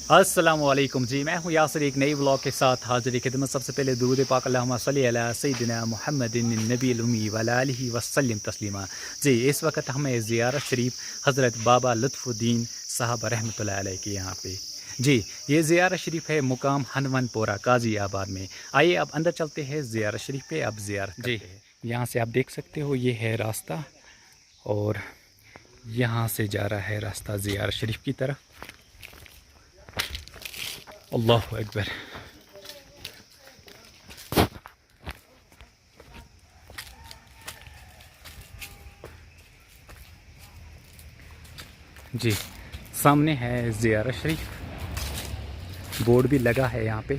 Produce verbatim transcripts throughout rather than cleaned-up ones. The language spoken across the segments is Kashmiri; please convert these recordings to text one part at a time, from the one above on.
السلام علیکم جی، میں ہوں یاسر ایک نئے ولاگ کے ساتھ حاضر خدمت۔ سب سے پہلے درود پاک، اللہم صلی علی سیدنا محمد النبی الامی وعلی آلہ وسلم تسلیما۔ جی، اس وقت ہم ہیں زیارت شریف حضرت بابا لطف الدین صاحب رحمۃ اللہ علیہ کے یہاں پہ۔ جی، یہ زیارت شریف ہے مقام ہنون پورہ قاضی آباد میں۔ آئیے اب اندر چلتے ہیں زیارت شریف پہ، اب زیارت جی کرتے ہیں۔ یہاں سے آپ دیکھ سکتے ہو، یہ ہے راستہ اور یہاں سے جا رہا ہے راستہ زیارت شریف کی طرف۔ اللہ اکبر۔ جی، سامنے ہے زیارت شریف، بورڈ بھی لگا ہے یہاں پہ۔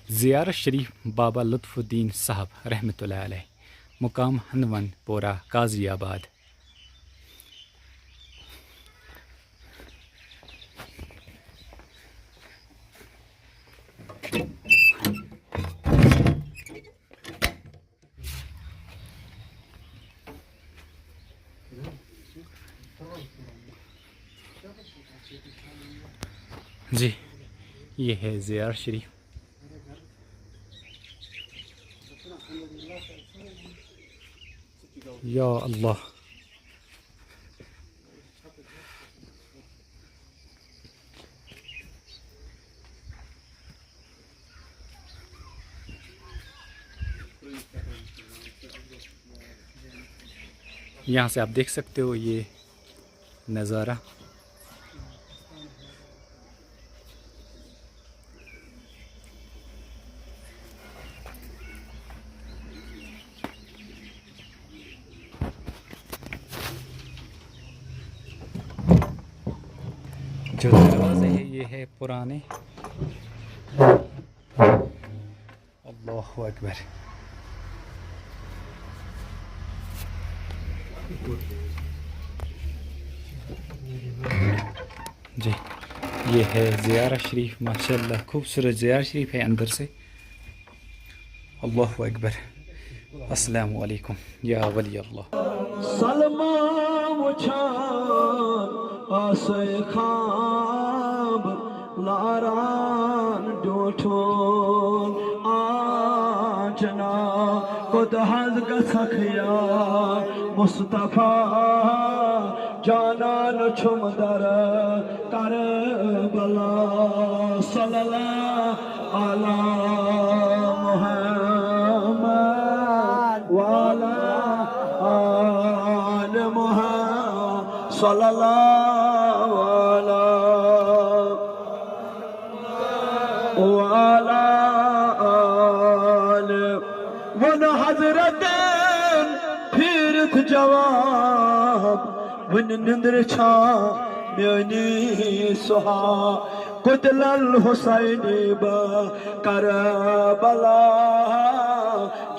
زیارت شریف بابا لطف الدین صاحب رحمۃ اللہ علیہ، مقام ہنون پورہ قاضی آباد۔ جی، یہ ہے زیارت شریف۔ یا اللہ۔ یہاں سے آپ دیکھ سکتے ہو یہ نظارہ۔ جو دروازے ہیں، یہ ہے پرانے۔ اللہ اکبر۔ جی، یہ ہے زیارت شریف، ماشاءاللہ خوبصورت زیارت شریف ہے اندر سے۔ اللہ اکبر۔ السلام علیکم یا ولی اللہ۔ سلما وچھان آسے خواب لاران ڈوٹھون آنچنا، کوٚت حظ گژھکھ یا مصطفیٰ، جانان چھُم در کربلا۔ صلی اللہ علی محمد وعلی آل محمد۔ صلی اللہ علی وعلی آل۔ ووٚن حضرتن پھیرتھ جواب، وُنہِ نندرِ چھا میٲنی سہا؟ قتل الحسینی بہ کربلا،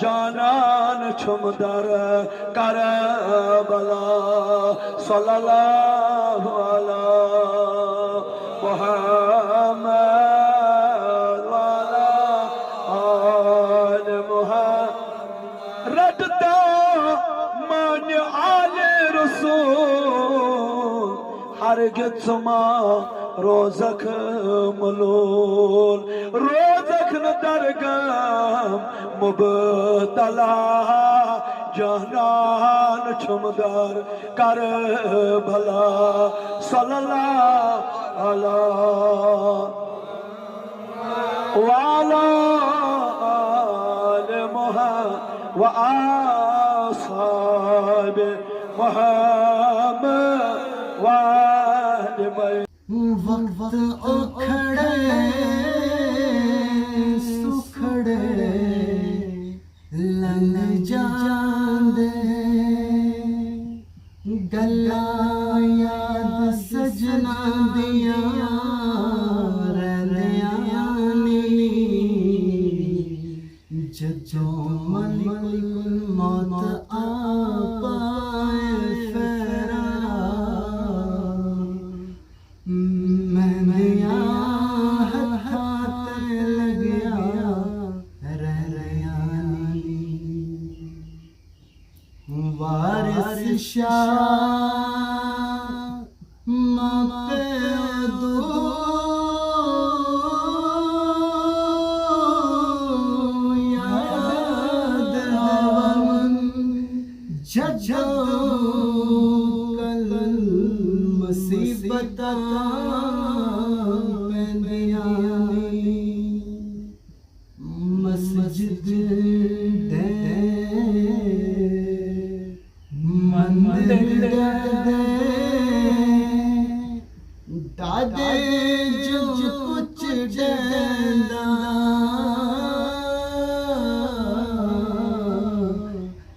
جانان چھُم در کربلا۔ صلی اللہ علی محمد وعلی آل محمد۔ رٹتا مان آل رسول، ہرگز ما روزکھ ملول، روزکھ نہ درگم مبتلا، جانان چھُم در کربلا۔ صلی اللہ علی وعلی آل محمد و اصحاب محمد و آل بیت۔ وقت اکھڑے سکھڑے لنگھ جاندے، گلاں یاد سجنا دیاں رہندیاں نی۔ جدوں ملک الموت آپ آئے پھیرا، میں میاں ہتھاں تے لگیا رہ رہیا شاہ ما پیدو یاد ہون جدو کل مصیبت پیندیانی۔ مسجد دے مندر دے دادے جو کچھ ڈیندا،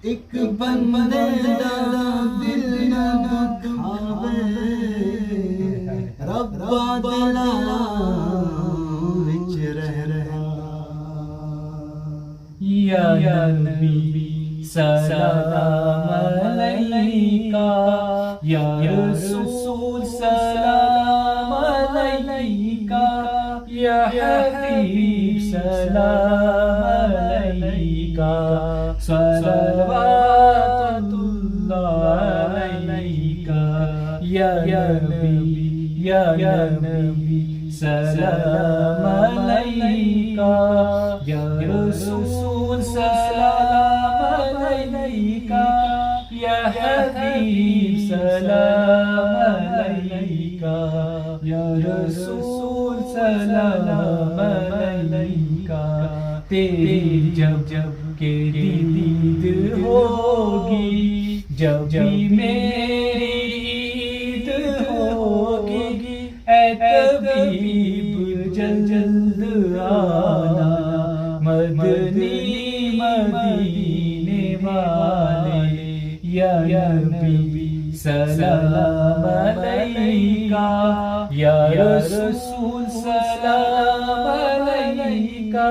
ایک بندے دا دل نہ دکھاوے، ربا دلاں وچ رہندا۔ یا نبی سلام علیکہ، یا رسول سلام علیکہ، یا حبیب سلام علیکہ، صلوات اللہ علیکہ، یا نبی، یا نبی سلام علیکہ، یا رسول سلام علیکہ، یا حبیب سلام علیکہ، یا رسول سلام علیکہ۔ تیری جب جب کہ دید ہوگی، جب بھی میری عید ہوگی، اے طبیب جلد آنا، مدنی مدینے والے، یا نبی سلام علیکہ، یا رسول سلام علیکہ،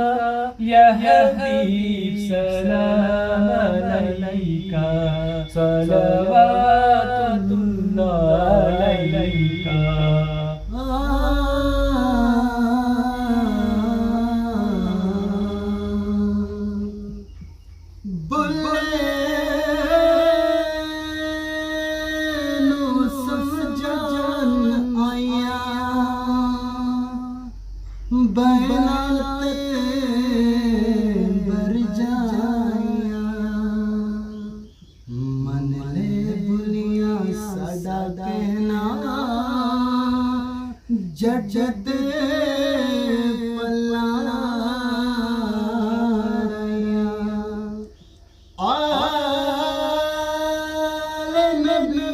یا حبیب سلام علیکہ، صلوات اللہ علیکہ۔ بلے نو سمجھان آیا، بینات بر جایا۔ من لے بلیاں ساڈا کہنا، جٹ دے پلاڑیاں۔ آل نبی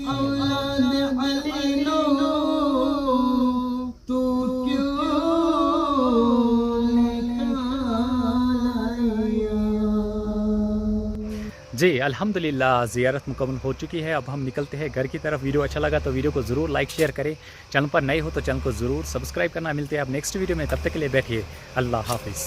اولاد علی نو تو کیوں نکالایا؟ جی الحمدللہ، زیارت مکمل ہو چکی ہے۔ اب ہم نکلتے ہیں گھر کی طرف۔ ویڈیو اچھا لگا تو ویڈیو کو ضرور لائک شیئر کریں، چینل پر نئے ہو تو چینل کو ضرور سبسکرائب کرنا۔ ملتے ہیں اب نیکسٹ ویڈیو میں، تب تک کے لیے بیٹھیے، اللہ حافظ۔